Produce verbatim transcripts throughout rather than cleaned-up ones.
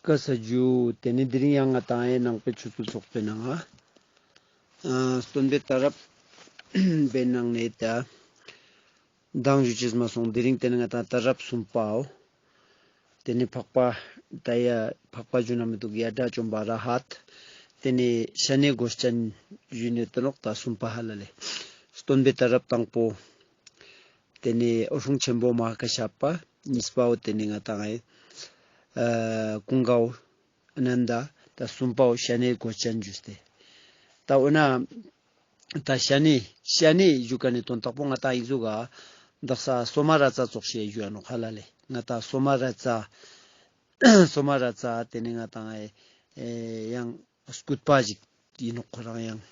བཀའ་ས་ཇུ། ཏེ་ནེ་དེ་རིང་ཡང་ང་ཏང་ཨེ་ནང་པའི་ཆོས་སྐུལ་ཚོགས་པའི་ནང་ང་ཨ་སྟོན་པའི་གཏད་རབས་པའི་ནང་ནེ་ད་མདང་ཞུ་ཅེས་མ་སོང་། དེ་རིང་ཏེ་ནེ་ང་ཏང་གཏད་རབས་གསུམ་པའོ། ཏེ་ནེ་འཕགས་པ་ད་ཡ་འཕགས་པ་ཞུ་ན་མི་འདུག་ཡ། དགྲ་བཅོམ་པ་ར་ཧད། ཏེ་ནེ་ཤ་ནའི་གོས་ཅན་ཞུ་ནེ་ཏེ་ནོག་ད་གསུམ་པ་ཧ་ལ་ལེ། སྟོན་པའི་གཏད་རབས་དང་པོ། ཏེ་ནེ་འོད་སྲུང་ཆེན་པོ་མ་ཧཱ་ཀ་ཤ་པ། གཉིས་པའོ་ཏེ་ནེ་ང་ཏང་ཨེ་ཨ་ཀུན་དགའ་བོ་ཨ་ནན་ད། ད་གསུམ་པའོ་ཤ་ནའི་གོས་ཅན་ཞུས་ཏེ། ད་འོ་ན་ད་ཤ་ནའི་ཤ་ནའི་ཞུ་ཁན་ནི་དོན་དག་པོ་ང་ཏང་ཨི་ཟུག་ག་དག་ས་སོ་མ་ར་ཙ་ཙོགས་ཤིག་ཞུའ་ནོག་ཧ་ལ་ལེ། ང་ཏང་སོ་མ་ར་ཙ་སོ་མ་ར་ཙ་ཏེ་ནེ་ང་ཏང་ཨེ་ཡང་སྐུད་པ་ཞིག་ཨིན་ནོག། ཁོ་རང་ཡང་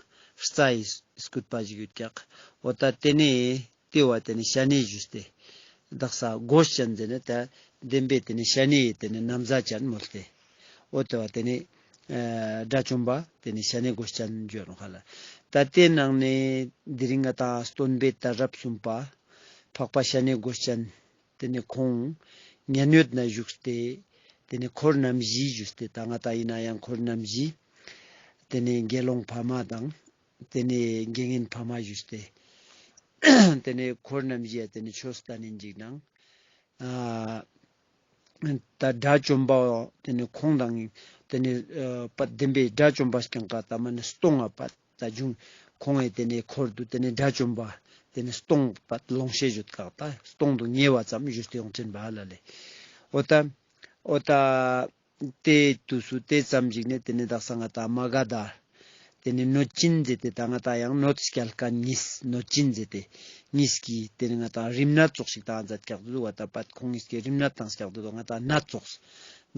རྩྭ་ཡི་སྐུད་པ་ཞིག་ཡོད་ཀྱག། འོ་ད་ཏེ་ནེ་ཏེ་བོ་ཏེ་ནེ་ཤ་ནའི་ཞུས་ཏེ། དག་ས་གོས་ཅན་ཟེར་ན་ད་བདེན་པའི་ཏེ་ནེ་ཤ་ནའི་ཏེ་ནེ་ན་བཟའ་ཅན་མོལ་ཏེ། འོ་ཏེ་བོ་ཏེ་ནེ་ཨ་དགྲ་བཅོམ་པ་ཏེ་ནེ་ཤ་ནའི་གོས་ཅན་ཞུའ་ནོག་ཧ་ལ། ད་ཏེའི་ནང་ནེ་དེ་རིང་ང་ཏང་སྟོན་པའི་གཏད་རབས་གསུམ་པ་འཕགས་པ་ཤ་ནའི་གོས་ཅན། ཏེ་ནེ་ཁོང་མཉན་ཡོད་ན་བཞུགས་ཏེ། ཏེ་ནེ་འཁོར་རྣམ་བཞི་ཞུས་ཏེ། ད་ང་ཏང་ཨིན་ན་ཡང་འཁོར་རྣམ་བཞི། ཏེ་ནེ་དགེ་སློང་ཕ་མ་དང་། ཏེ་ནེ་དགེ་བསྙེན་ཕ་མ་ཞུས་ཏེ། ཏེ་ནེ་འཁོར་རྣམ་བཞི་ཡ་ཏེ་ནེ་ཆོས་སྟན་ནི་ཞིག་དང་། ཨ་ད་དགྲ་བཅོམ་པའོ་ཏེ་ནེ་ཁོང་དང་ཏེ་ནེ་ཨ་པ་བདེན་པའི་དགྲ་བཅོམ་པ་སྐྱང་ཀ་ད་མ་ནེ་སྟོང་ང་པ། ད་གཞུང་ཁོང་ངི་ཏེ་ནེ་འཁོར་དུ་ཏེ་ནེ་དགྲ་བཅོམ་པ་ཏེ་ནེ་སྟོང་པ་ལོངས་ཤེས་ཡོད་ཀྱག། ད་སྟོང་དུ་ཉེ་བ་ཙམ་ཞུས་ཏེ་ཡོང་ཅན་པ་ཧ་ལ་ལེ། འོ་ད་འོ་ད་ཏེ་དུས་སུ་ཏེ་ཙམ་ཞིག་ནེ་ཏེ་ནེ་དག་ས་ང་ཏང་མ་ག་དྷ་ཏེ་ནེ་གནོད་སྦྱིན་ཟེར་ཏེ་ད་ང་ཏང་ཡང་གནོད་སྐྱལ་ཁན་གཉིས། གནོད་སྦྱིན་ཟེར་ཏེ་གཉིས་ཀྱིས་ཏེ་ནེ་ང་ཏང་རིམས་ནད་ཙོགས་ཤིག་ཏང་མཛད་ཀྱག་དུག་པ། ད་པད་ཁོང་གཉིས་ཀྱིས་རིམས་ནད་ཏང་ཀྱག་དུག། ང་ཏང་ནད་ཙོགས་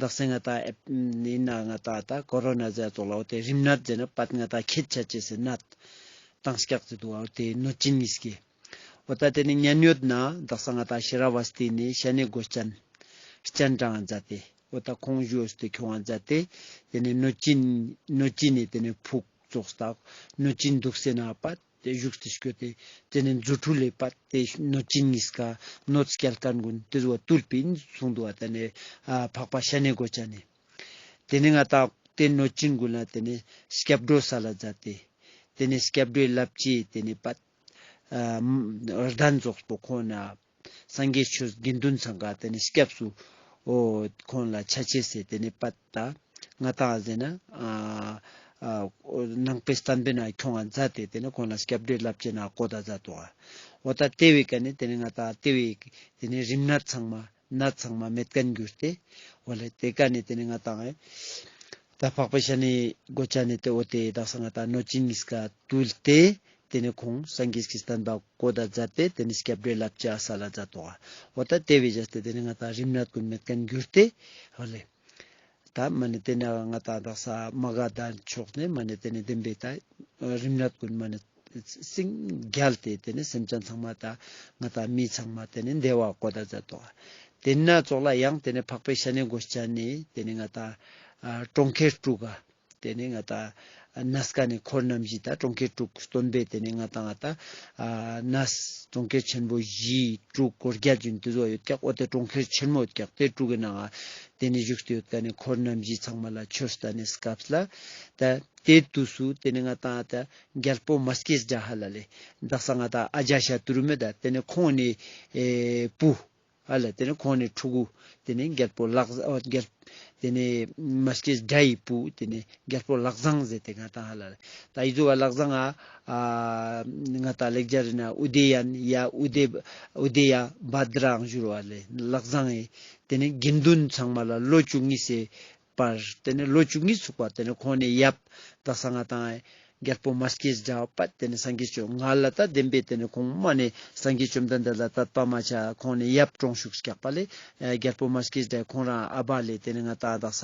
དག་ས་ང་ཏང་ཨེ་ཨིན་ན་ང་ཏང་ད་ཀོ་རོ་ན་ཟེར་ཙོགས་ལ་འོ་ཏེ་རིམས་ནད་ཟེར་ན་པད་ང་ཏང་ཁྱེད་ཆ་ཅེས་སི་ནད་ཏང་ཀྱག་ཟེར་དུག། འོ་ཏེ་གནོད་སྦྱིན་གཉིས་ཀྱིས། འོ་ད་ཏེ་ནེ་མཉན་ཡོད་ན་དག་ས་ང་ཏང་ཤི་ར་བ་སྟི་ནེ་ཤ་ནའི་གོས་ཅན་སྤྱན་དྲངས་མཛད་དེ། འོ་ད་ཁོང་ཞུས་ཏེ་ཁྱོང་ང་མཛད་དེ། ཏེ་ནེ་གནོད་སྦྱིན་གནོད་སྦྱིན་ནི་ཏེ་ནེ་ཕུག་ཙོགས་དང་གནོད་སྦྱིན་དུག་སེ་ན་པད་ཏེ་བཞུགས་ཏེ་སྐྱོད་དེ། ཏེ་ནེ་རྫུ་འཕྲུལ་ལས་པད་ཏེ་གནོད་སྦྱིན་གཉིས་ཀ་གནོད་སྐྱལ་ཁན་གུན་ཏེ་ཟུག་བཏུལ་པིན་གསུངས་དུག་པ། ཏེ་ནེ་ཨ་འཕགས་པ་ཤ་ནའི་གོས་ཅན་ནི། ཏེ་ནེ་ང་ཏང་ཏེ་གནོད་སྦྱིན་གུན་ལ་ཏེ་ནེ་སྐྱབས་འགྲོ་སལ་ལ་མཛད་དེ། ཏེ་ནེ་སྐྱབས་འགྲོའི་བསླབ་བྱའི་ཏེ་ནེ་པད་ཨ་གདན་ཙོགས་པོ་ཁོང་ན་སངས་རྒྱས་ཆོས་དགེ་འདུན་ཚང་ཀ་ཏེ་ནེ་སྐྱབས་སུ་འོ་ཁོང་ལ་ཆ་ཅེས་སི་ཏེ་ནེ་པད་ད་ང་ཏང་ཟེར་ན་ཨ་ཨ་ནང་པའི་བསྟན་པའི་ནང་ཁྱོང་ང་མཛད་དེ་ཏེ་ནེ་ཁོང་ལ་སྐྱབས་འགྲོའི་བསླབ་བྱའི་ནང་བཀོད་ད་མཛད་དོ། འོ་ད་ཏེ་བོའི་ཀ་ནེ་ཏེ་ནེ་ང་ཏང་ཏེ་བོའི་ཏེ་ནེ་རིམས་ནད་ཚང་མ་ནད་ཚང་མ་མེད་ཁན་གྱུར་ཏེ། འོ་ལེ་ཏེ་ཀ་ནེ་ཏེ་ནེ་ང་ཏང་ཨེ་ད་འཕགས་པ་ཤ་ནའི་གོས་ཅན་ནི་ཏེ་འོ་ཏེ་དག་ས་ང་ཏང་གནོད་སྦྱིན་གཉིས་ཀ་བཏུལ་ཏེ། ཏེ་ནེ་ཁོང་སངས་རྒྱས་ཀྱི་བསྟན་པ་བཀོད་ད་མཛད་དེ་ཏེ་ནེ་སྐྱབས་འགྲོའི་བསླབ་བྱ་སལ་ལ་མཛད་དོ། འོ་ད་ཏེ་བོའི་བཞག་སྟེ་ཏེ་ནེ་ང་ཏང་རིམས་ནད་གུན་མེད་ཁན་གྱུར་ཏེ། འོ་ལེ། ད་མ་ནེ་ཏེ་ནེ་ང་ཏང་དག་ས་མ་ག་དྷ་ཕྱོགས་ནེ་མ་ནེ་ཏེ་ནེ་བདེན་པའི་ད་རིམས་ནད་གུན་མ་ནེ་སིང་རྒྱལ་ཏེ་ཏེ་ནེ་སེམས་ཅན་ཚང་མ་ད་ང་ཏང་མི་ཚང་མ་ཏེ་ནེ་བདེ་བ་བཀོད་ད་མཛད་དོ། ཏེ་ནེ་ཙོགས་ལ་ཡང་ཏེ་ནེ་འཕགས་པའི་ཤ་ནའི་གོས་ཅན་ནི་ཏེ་ནེ་ང་ཏང་ཨ་གྲོང་ཁྱེར་དྲུག་ག་ཏེ་ནེ་ང་ཏང་ཨ་གནས་ཁན་ནི་འཁོར་རྣམ་བཞི་ད་གྲོང་ཁྱེར་དྲུག་སྟོན་པའི་ཏེ་ནེ་ང་ཏང་ང་ཏང་ཨ་གནས་གྲོང་ཁྱེར་ཆེན་པོ་བཞི་དྲུག་སྐོར་རྒྱལ་ཅན་ཏེ་ཟུག་ཡོད་ཀྱག། འོ་ཏེ་གྲོང་ཁྱེར་ཆེན་མོ་ཡོད་ཀྱག། ཏེ་དྲུག་གི་ནང་ང་ཏེ་ནེ་བཞུགས་ཏེ་ཡོད་ཁན་ནི་འཁོར་རྣམ་བཞི་ཚང་མ་ལ་ཆོས་སྟན་ནི་སྐབས་ལ་ད་ཏེ་དུས་སུ་ཏེ་ནེ་ང་ཏང་ད་རྒྱལ་པོ་མ་སྐྱེས་དགྲ་ཧ་ལ་ལེ། དག་ས་ང་ཏང་ཨ་ཇ་ཤ་ཏུ་རུ་མེད་ད་ཏེ་ནེ་ཁོང་ནི་ཨེ་བུ་ཧ་ལ་ཏེ་ནེ་ཁོང་ནི་ཕྲུ་གུ་ཏེ་ནེ་རྒྱལ་པོ་ལག་ཨོ་རྒྱལ་ཏེ་ནེ་མ་སྐྱེས་དགྲ་ཡི་བུ་ཏེ་ནེ་རྒྱལ་པོ་ལག་བཟང་ཟེར་ཏེ་ང་ཏང་ཧ་ལ་ལེ། ད་ཨི་ཟུག་ག་ལག་བཟང་ཨ་ང་ཏང་ལེགས་སྦྱར་ན་ཨུ་དེ་ཡན་ཡ་ཨུ་དེ་ཨུ་དེ་ཡ་བྷ་དྲ་ཨང་ཞུ་རུ་བ་ལེ། ལག་བཟང་ཨེ་ཏེ་ནེ་དགེ་འདུན་ཚང་མ་ལ་ལོ་བཅུ་གཉིས་སི་བར་ཏེ་ནེ་ལོ་བཅུ་གཉིས་ཚུགས་པ་ཏེ་ནེ་ཁོང་ནི་ཡབ་དག་ས་ང་ཏང་རྒྱལ་པོ་མ་སྐྱེས་དགྲ་པ་ཏེ་ནེ་སངས་རྒྱས་བཅོམ་ང་ལ་ད་བདེན་པའི་ཏེ་ནེ་ཁོང་མ་ནེ་སངས་རྒྱས་བཅོམ་ལྡན་འདས་ལ་དད་པ་མ་ཆ་ཁོང་ནི་ཡབ་གྲོངས་ཤུགས་སྐྱག་པ་ལེ། རྒྱལ་པོ་མ་སྐྱེས་དགྲ་ཁོང་རང་ཨ་བ་ལེ་ཏེ་ནེ་ང་ཏང་དག་ས་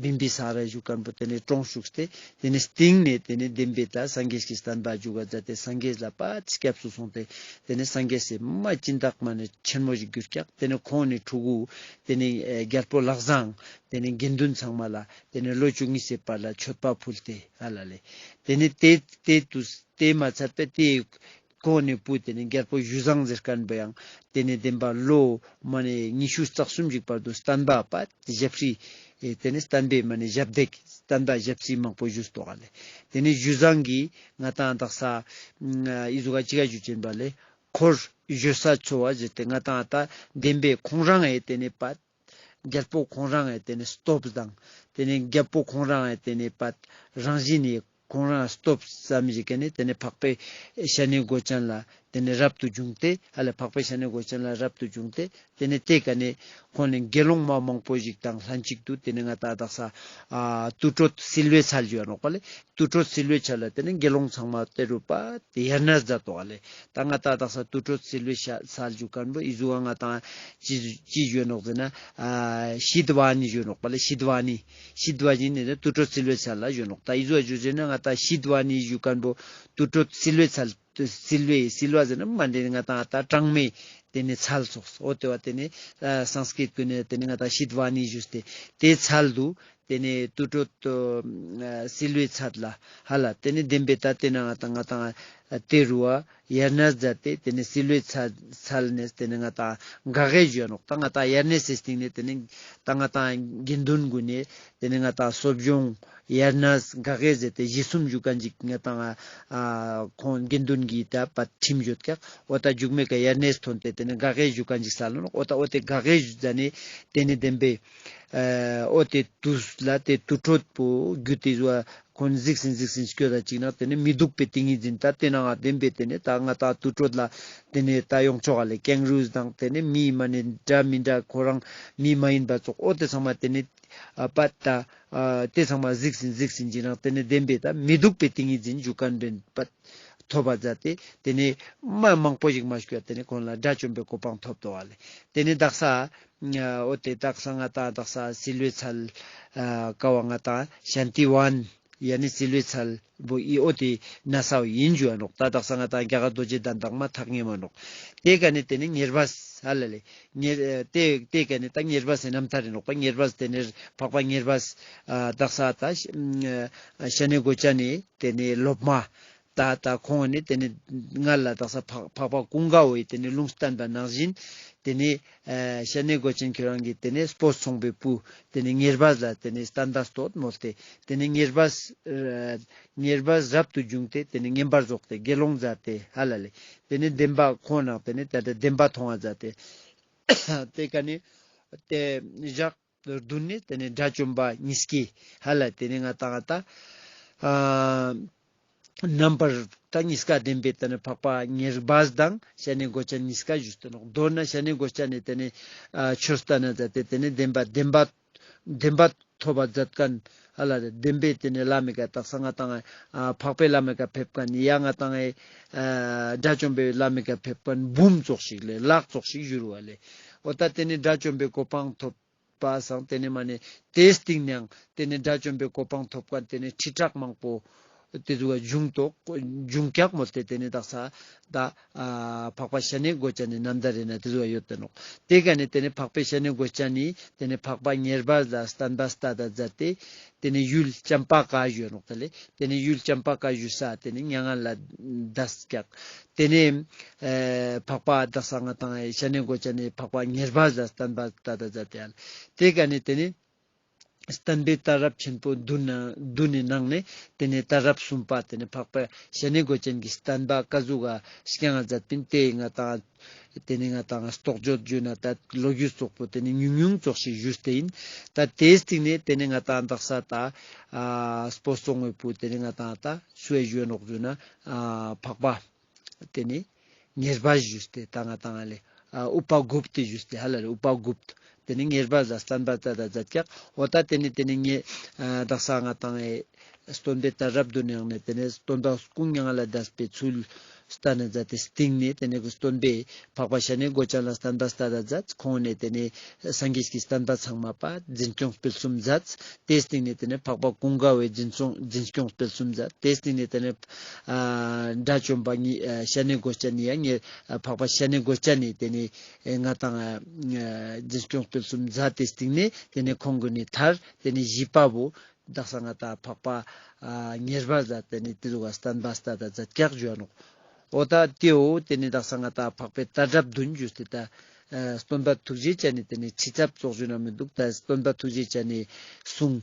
བིམ་བི་ས་ར་ཞུ་ཁན་པོ་ཏེ་ནེ་གྲོངས་ཤུགས་ཏེ་ཏེ་ནེ་སྟིང་ནེ་ཏེ་ནེ་བདེན་པའི་ད་སངས་རྒྱས་ཀྱི་བསྟན་པ་འཇུག་ག་མཛད་དེ་སངས་རྒྱས་ལ་པ་སྐྱབས་སུ་སོང་སྟེ་ཏེ་ནེ་སངས་རྒྱས་སི་མ་སྦྱིན་བདག་མ་ནེ་ཆེན་མོ་ཞིག་གྱུར་སྐྱག། ཏེ་ནེ་ཁོང་ནི་ཕྲུ་གུ་ཏེ་ནེ་རྒྱལ་པོ་ལག་བཟང་ཏེ་ནེ་དགེ་འདུན་ཚང་མ་ལ་ཏེ་ནེ་ལོ་བཅུ་གཉིས་སི་བར་ལ་མཆོད་པ་ཕུལ་ཏེ་ཧ་ལ་ལེ། ཏེ་ནེ་ཏེ་ཏེ་དུས་ཏེ་མ་ཚད་པའི་ཏེ་ ཁོང་ནེ་བུ་ཏེ་ནེ་རྒྱལ་པོ་ཞུ་བཟང་ཟེར་ཁན་བོ་ཡང་ཏེ་ནེ་དེན་པ་ལོ་མ་ནེ་ཉི་ཤུ་རྩ་གསུམ་ཞིག་བར་དུ་སྟན་པ་པ་ཏེ་ཞབས་ཕྱི་ཨེ་ཏེ་ནེ་སྟན་པའི་མ་ནེ་ཞབས་འདེགས་སྟན་པ་ཞབས་ཕྱི་མང་པོ་ཞུས་ཏོག་ལེ། ཏེ་ནེ་ཞུ་བཟང་གི་ང་ཏང་དག་ས་ཨ་ཨི་ཟུག་ག་ཅི་ག་ཞུ་ཅེན་པ་ལེ། འཁོར་ཞོ་ས་ཚོ་བ་ཟེར་ཏེ་ང་ཏང་ད་དེན་པའི་ཁོང་རང་ཨེ་ཏེ་ནེ་པ་རྒྱལ་པོ་ཁོང་རང་ཨེ་ཏེ་ནེ་སྟོབས་དང་ཏེ་ནེ་རྒྱལ་པོ་ཁོང་རང་ཨེ་ཏེ་ནེ་པ་རང་བཞིན་ནི་ཁོང་རང་སྟོབས་ཙམ་ཞིག་གི་ནེ་ཏེ་ནེ་འཕགས་པའི་ཤ་ནེ་གོས་ཅན་ལ་ཏེ་ནེ་རབ་ཏུ་བྱུང་སྟེ་ཧ་ལ་འཕགས་པའི་ཤ་ནེ་གོས་ཅན་ལ་རབ་ཏུ་བྱུང་སྟེ་ཏེ་ནེ་ཏེ་ཀ་ནེ་ཁོང་ནེ་དགེ་སློང་མ་མང་པོ་ཞིག་དང་ལྷན་ཅིག་ཏུ་ཏེ་ནེ་ང་ཏང་དག་ས་ཨ་དུར་ཁྲོད་བསིལ་བའི་ཚལ་ཞུ་ཡ་ནོག་པ་ལེ། དུར་ཁྲོད་བསིལ་བའི་ཚལ་ལ་ཏེ་ནེ་དགེ་སློང་ཚང་མ་ཏེ་རུ་པ་ཏེ་དབྱར་གནས་མཛད་དོག་ལེ། ད་ང་ཏང་དག་ས་དུར་ཁྲོད་བསིལ་བའི་ཚལ་ཞུ་ཁན་བོ་ཨི་ཟུག་ག་ང་ཏང་ཅི་ཅི་ཞུ་ནོག་ཟེར་ན་ཨ་ཤི་དྭ་ཝ་ནི་ཞུ་ནོག་པ་ལེ། ཤི་དྭ་ཝ་ནི་ཤི་དྭ་ཝ་ནི་ནི་དུར་ཁྲོད་བསིལ་བའི་ཚལ་ལ་ཞུ་ནོག། ད་ཨི་ཟུག་ག་ཞུ་ཟེར་ན་ང་ཏང་ཤི་དྭ་ཝ་ནི་ཞུ་ཁན་བོ་དུར་ཁྲོད་བསིལ་བའི་ཚལ་བསིལ་བའི་བསིལ་བ་ཟེར་ན་མ་ཏེ་ནེ་ང་ཏང་ད་གྲང་མོའི་ཏེ་ནེ་ཚལ་ཙོགས་འོ་ཏེ་བ་ཏེ་ནེ་ཨ་སཾ་སྐྲྀཏ་གུན་ནེ་ཏེ་ནེ་ང་ཏང་ཤི་དྭ་ཝ་ནི་ཞུས་ཏེ་ཏེ་ཚལ་དུ་ཏེ་ནེ་དུར་ཁྲོད་ཨ་བསིལ་བའི་ཚལ་ལ་ཧ་ལ་ཏེ་ནེ་དེན་པའི་ད་ཏེ་ནེ་ང་ཏང་ང་ཏང་ཏེ་རུ་བ་དབྱར་གནས་མཛད་དེ་ཏེ་ནེ་བསིལ་བའི་ཚལ་ཚལ་ནེ་ཏེ་ནེ་ང་ཏང་དགག་དབྱེ་ཞུ་ཡ་ནོག། ད་ང་ཏང་དབྱར་གནས་སི་སྟིང་ནེ་ཏེ་ནེ་ད་ང་ཏང་དགེ་འདུན་གུན་ནེ་ཏེ་ནེ་ང་ཏང་གསོ་སྦྱོང་དབྱར་གནས་དགག་དབྱེ་ཟེར་ཏེ་གཞི་གསུམ་ཞུ་ཁན་ཅིག་ང་ཏང་ཨ་ཁོང་དགེ་འདུན་གྱི་ད་པ་ཁྲིམས་ཡོད་ཀྱག། འོ་ད་མཇུག་མའི་ཀ་དབྱར་གནས་ཐོན་ཏེ་ཏེ་ནེ་དགག་དབྱེ་ཞུ་ཁན་ཅིག་སལ་ནོག། འོ་ད་འོ་ཏེ་དགག་དབྱེ་ཞུ་ཟ་ནེ་ཏེ་ནེ་དེན་པའི་ཨ་འོ་ཏེ་དུས་ལ་ཏེ་དུར་ཁྲོད་པོ་རྒྱུ་ཏེ་ཟུ་བ་ཁོང་གཟིགས་སིན་གཟིགས་སིན་སྐྱོད་ད་ཅིག་ན་ཏེ་ནེ་མི་སྡུག་པའི་ཏིང་ངེ་འཛིན་ད་ཏེ་ནེ་ང་དེན་པའི་ཏེ་ནེ་ད་ང་ཏང་དུར་ཁྲོད་ལ་ཏེ་ནེ་ད་ཡོང་ཆོག་ག་ལེ། ཀེང་རུས་དང་ཏེ་ནེ་མི་མ་ནེ་འདྲ་མི་འདྲ་ཁོ་རང་མི་མ་ཡིན་པ་ཙོགས་འོ་ཏེ་ཚང་མ་ཏེ་ནེ་ཨ་པ་ད་ཨ་ཏེ་ཚང་མ་གཟིགས་སིན་གཟིགས་སིན་ཅིག་ན་ཏེ་ནེ་དེན་པའི་ད་མི་སྡུག་པའི་ཏིང་ངེ་འཛིན་ཞུ་ཁན་རེན་པ་ཐོབ་པ་མཛད་དེ་ཏེ་ནེ་མ་མང་པོ་ཞིག་མ་ཞུ་ཡ་ཏེ་ནེ་ཁོང་ལ་དགྲ་བཅོམ་པའི་གོ་འཕང་ཐོབ་ཏོག་ག་ལེ། ཏེ་ནེ་དག་ས་འོ་ཏེ་དག་ས་ང་ཏང་དག་ས་བསིལ་བའི་ཚལ་ཨ་ཀ་བ་ང་ཏང་ཤཱན་ཏི་ཝན་ཡ་ནི་བསིལ་བའི་ཚལ་བོ་ཨི་འོ་ཏེ་ན་ས་བོ་ཡིན་ཞུ་ཡ་ནོག། ད་དག་ས་ང་ཏང་རྒྱ་གར་རྡོ་རྗེ་གདན་དང་མ་ཐག་ཉེ་མ་ནོག། ཏེ་ཀ་ནེ་ཏེ་ནེ་ཉེར་སྦས་ཧ་ལ་ལེ། ཉེར་ཨ་ཏེ་ཏེ་ཀ་ནེ་ད་ཉེར་སྦས་སི་རྣམ་ཐར་རེ་ནོག་པ། ཉེར་སྦས་ཏེ་ནེ་འཕགས་པ་ཉེར་སྦས་ཨ་དག་ས་ད་ཤ་ནེ་གོས་ཅན་ནི་ཏེ་ནེ་སློབ་མ་ད་ད་ཁོང་ནི་ཏེ་ནེ་ང་ལ་དག་ས་འཕགས་འཕགས་པ་ཀུན་དགའ་བོའི་ཏེ་ནེ་ལུང་བསྟན་པ་ནང་བཞིན་ཏེ་ནེ་ཨ་ཤ་ནེ་གོས་ཅན་ཁྱོད་རང་གི་ཏེ་ནེ་སྤོས་ཚོང་པའི་བུ་ཏེ་ནེ་ཉེར་སྦས་ལ་ཏེ་ནེ་སྟན་པ་སྟོད་མོལ་ཏེ་ཏེ་ནེ་ཉེར་སྦས་ཨ་ཉེར་སྦས་རབ་ཏུ་བྱུང་སྟེ་ཏེ་ནེ་བསྙེན་པར་རྫོགས་ཏེ་དགེ་སློང་མཛད་དེ་ཧ་ལ་ལེ། ཏེ་ནེ་དེན་པ་ཁོང་ནང་ཏེ་ནེ་ད་ལྟ་དེན་པ་ཐོང་བ་མཛད་དེ་ཏེ་ཀ་ནེ་ཏེ་ཞག་བདུན་ནེ་ཏེ་ནེ་དགྲ་བཅོམ་པ་ཉིས་ཀི་ཧ་ལ་ཏེ་ནེ་ང་ཏང་ད་ཨ་རྣམ་པར་ད་ཉིས་ཀ་དེན་པའི་ཏེ་ནེ་འཕགས་པ་ཉེར་སྦས་དང་ཤ་ནེ་གོས་ཅན་ཉིས་ཀ་ཞུས་ཏེ་ནོག། མདོར་ན་ཤ་ནེ་གོས་ཅན་ནི་ཏེ་ནེ་ཨ་ཆོས་སྟན་ན་མཛད་དེ་ཏེ་ནེ་དེན་པ་དེན་པ་དེན་པ་ཐོབ་པ་མཛད་ཁན་ཧ་ལ་ལེ། དེན་པའི་ཏེ་ནེ་བླ་མའི་ཀ་དག་ས་ང་ཏང་ཨ་འཕགས་པའི་བླ་མའི་ཀ་ཕེབས་ཁན་ཡ་ང་ཏང་ཨ་དགྲ་བཅོམ་པའི་བླ་མའི་ཀ་ཕེབས་ཁན་འབུམ་ཙོགས་ཤིག་ལེ་ལག་ཙོགས་ཤིག་ཞུ་རུ་བ་ལེ། འོ་ད་ཏེ་ནེ་དགྲ་བཅོམ་པའི་གོ་འཕང་ཐོབ་པ་སང་ཏེ་ནེ་མ་ནེ་ཏེའི་སྟིང་ནེ་ཡང་ཏེ་ནེ་དགྲ་བཅོམ་པའི་གོ་འཕང་ཐོབ་ཁན་ཏེ་ནེ་ཁྲི་ཕྲག་མང་པོ་ཏེ་ཟུག་བྱུང་ཏོག་བྱུང་ཀྱག་མོལ་ཏེ་ཏེ་ནེ་དག་ས་ད་ཨ་འཕགས་པ་ཤ་ནེ་གོས་ཅན་ནི་རྣམ་ཐར་རེ་ན་ཏེ་ཟུག་ཡོད་དེ་ནོག། ཏེ་ཀ་ནེ་ཏེ་ནེ་འཕགས་པ་ཤ་ནེ་གོས་ཅན་ནི་ཏེ་ནེ་འཕགས་པ་ཉེར་སྦས་ལ་སྟན་པ་སྟན་ད་མཛད་དེ་ཏེ་ནེ་ཡུལ་ཙམ་པ་ཀ་ཞུ་ནོག་ཏ་ལེ། ཏེ་ནེ་ཡུལ་ཙམ་པ་ཀ་ཞུ་ས་ཏེ་ནེ་མྱ་ངན་ལས་འདས་ཀྱག། ཏེ་ནེ་ཨེ་འཕགས་པ་དག་ས་ང་ཏང་ཨེ་ཤ་ནེ་གོས་ཅན་ནི་འཕགས་པ་ཉེར་སྦས་ལ་སྟན་པ་ཏ་ཏ་ཛ་ཏེ་ཨ་ལ། ཏེ་ཀ་ནེ་ཏེ་ནེ་བསྟན་པའི་གཏད་རབས་ཆེན་པོ་བདུན་ན་བདུན་ནི་ནང་ནེ་ཏེ་ནེ་གཏད་རབས་གསུམ་པ་ཏེ་ནེ་འཕགས་པ་ཤ་ནེ་གོས་ཅན་གྱི་བསྟན་པ་ཀ་ཟུག་ག་སྐྱང་ང་མཛད་པིན་ཏེ་ང་ཏང་ཏེ་ནེ་ང་ཏང་རྟོགས་བརྗོད་ཞུ་ན་ཏ་ལོ་རྒྱུས་ཙོགས་པོ་ཏེ་ནེ་ཉུང་ཉུང་ཙོགས་ཤིག་ཞུས་ཏེ་ཨིན། ཏ་ཏེའི་སྟིང་ནེ་ཏེ་ནེ་ང་ཏང་དག་ས་ཏ་ཨ་སྤོས་རྫོང་བའི་བུ་ཏེ་ནེ་ང་ཏང་ཏ་སུའི་ཞུ་ནོག་ཞུ་ན་ཨ་འཕགས་པ་ཏེ་ནེ་ཉེར་སྦས་ཞུས་ཏེ་ཏ་ང་ཏང་ཨ་ལེ་ཨ་ཨུ་པ་གུཔྟ་ཞུས་ཏེ་ཧ་ལ་རེ་ཨུ་པ་གུཔྟ་ཏེ་ནེ་ཉེར་སྦས་ལ་བསྟན་པ་ཏ་ཏ་ཛད་ཀྱག། འོ་ཏ་ཏེ་ནེ་ཏེ་ནེ་ངེ་ཨ་དག་ས་ང་ཏང་ཨེ་སྟོན་པའི་གཏད་རབས་བདུན་ནི་ནང་ནེ་ཏེ་ནེ་སྟོན་པ་ཀུན་མྱ་ངན་ལས་འདས་པའི་ཚུལ་སྟན་ན་ཛད་དེ་སྟིང་ནེ་ཏེ་ནེ་སྟོན་པའི་འཕགས་པ་ཤ་ནེ་གོས་ཅན་ལ་བསྟན་པ་ཏ་ཏ་ཛད། ཁོང་ནེ་ཏེ་ནེ་སངས་རྒྱས་ཀྱི་བསྟན་པ་ཚང་མ་པ་འཛིན་སྐྱོང་སྤེལ་གསུམ་ཛད། ཏེའི་སྟིང་ནེ་ཏེ་ནེ་འཕགས་པ་ཀུན་དགའ་བོའི་འཛིན་སྐྱོང་འཛིན་སྐྱོང་སྤེལ་གསུམ་ཛད། ཏེའི་སྟིང་ནེ་ཏེ་ནེ་ཨ་དགྲ་བཅོམ་པ་ཉི་ཨ་ཤ་ནེ་གོས་ཅན་ནི་ཡ་ངེ་ཨ་འཕགས་པ་ཤ་ནེ་གོས་ཅན་ནི་ཏེ་ནེ་ཨེ་ང་ཏང་ཨ་འཛིན་སྐྱོང་སྤེལ་གསུམ་ཛད་དེ་སྟིང་ནེ་ཏེ་ནེ་ཁོང་གུན་ནི་མཐར་ཏེ་ནེ་བཞི་པ་བོ་དག་ས་ང་ཏང་འཕགས་པ་ཨ་ཉེར་སྦས་ལ་ཏེ་ནེ་ཏེ་ཟུག་ག་བསྟན་པ་ཏ་ཏ་ཛད་ཀྱག་ཞུ་ནོག། འོ་ད་ཏེའོ་ཏེ་ནེ་དག་ས་ང་ཏང་འཕགས་པའི་ལྟ་གྲུབ་བདུན་ཞུས་ཏེ་ད་ཨ་སྟོན་པ་ཐུགས་རྗེ་ཅན་ནི་ཏེ་ནེ་ཁྲི་ཚབ་ཙོགས་ཞུ་ན་མི་འདུག། ད་སྟོན་པ་ཐུགས་རྗེ་ཅན་ནི་གསུང་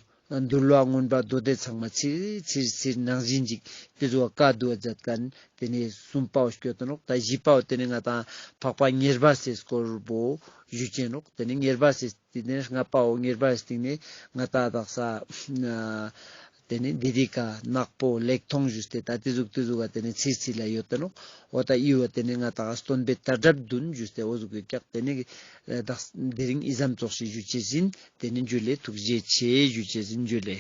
འདུལ་བ་མངོན་པ་མདོ་སྡེ་ཚང་མ་ཚིར་ཚིར་ཚིར་ནང་བཞིན་ཅིག་ཏེ་ཟུག་བཀའ་བསྡུ་བ་མཛད་མཁན་ཏེ་ནེ་གསུམ་པའོ་སྐྱོད་དོ་ནོག། ད་བཞི་པའོ་ཏེ་ནེ་ང་ཏང་འཕགས་པ་ཉེར་སྦས་སི་སྐོར་བོ་ཞུ་ཅེས་ནོག། ཏེ་ནེ་ཉེར་སྦས་སི་ཏེ་ནེ་ལྔ་པའོ་ཉེར་སྦས་སི་སྟིང་ནེ་ང་ཏང་དག་ས་ཨ་ཏེ་ནེ་ཌི་ཌི་ཀ་ནག་པོ་ལེགས་མཐོང་ཞུས་ཏེ་ད་ཏེ་ཟུག་ཏེ་ཟུག་ག་ཏེ་ནེ་ཚིར་ཚིར་ལ་ཡོད་དེ་ནོག། འོ་ད་འི་བོ་ཏེ་ནེ་ང་ཏང་སྟོན་པའི་ལྟ་གྲུབ་བདུན་ཞུས་ཏེ་འོ་ཟུག་ཡོད་ཀྱག། ཏེ་ནེ་ཨ་དག་ས་དེ་རིང་འི་ཙམ་ཙོགས་ཤིག་ཞུ་ཅེས་ཨིན། ཏེ་ནེ་ཇུ་ལེ། ཐུགས་རྗེ་ཆེ་ཞུ་ཅེས་ཨིན། ཇུ་ལེ།